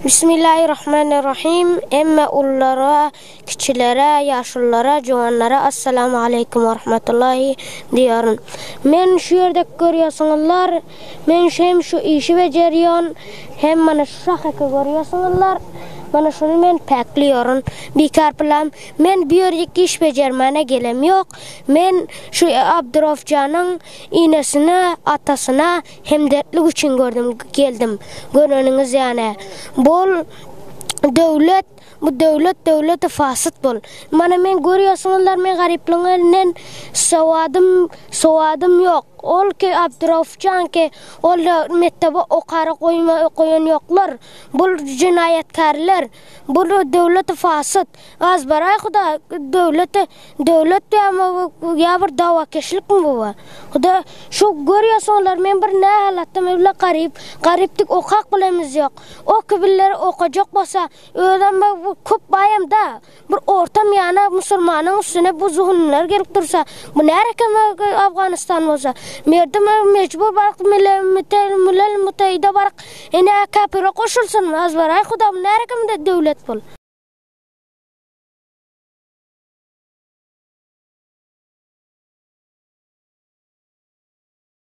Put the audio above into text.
Bismillahirrahmanirrahim. Emme ululara, kiçilere, ýaşululara, juwanlara Assalamu aleýkum we rahmetullahi diýýärin. Men şu ýerde görýärsiňizler, men şu hem şu işi bejerýän, hem mana şu şahyky görýärsiňizler. Mana şuny men päkleýärin. Bikar pylam. Men bu ýerlik iş bejermäne gelem ýok. Men şu Abdurowjanyň inesine, atasyna Hemdertlik üçin gördüm, geldim. Göreniňiz ýaly. Bol döwlet, bu döwlet döwleti fasyt bol. Mana men görýärsiňizler men garyplygyň elinden sowadym, sowadym ýok. Ol ki Abduraufjan ki ol mekdebe okara goýma goýan ýoklar. Bul jenaýatkärler. Bul döwleti fasyt. Azbaraý huda döwleti Döwlet ýa ýa bir dawakeşlikmi bu ba? Huda şu görýäsiňler men bir nä halatda men bile garyp garypdyk okak bilemiz ýok. O kibiller okajak bolsa özem bu köp baýam da bir orta miýana musulmanyň üstüne bu zuhunlar gelip dursa bu närekem Afganistan bolsa merdim mejbur baryk mile milel mutaida baryk ene käpire goşulsyn azbaraý huda bu närekem döwlet bul.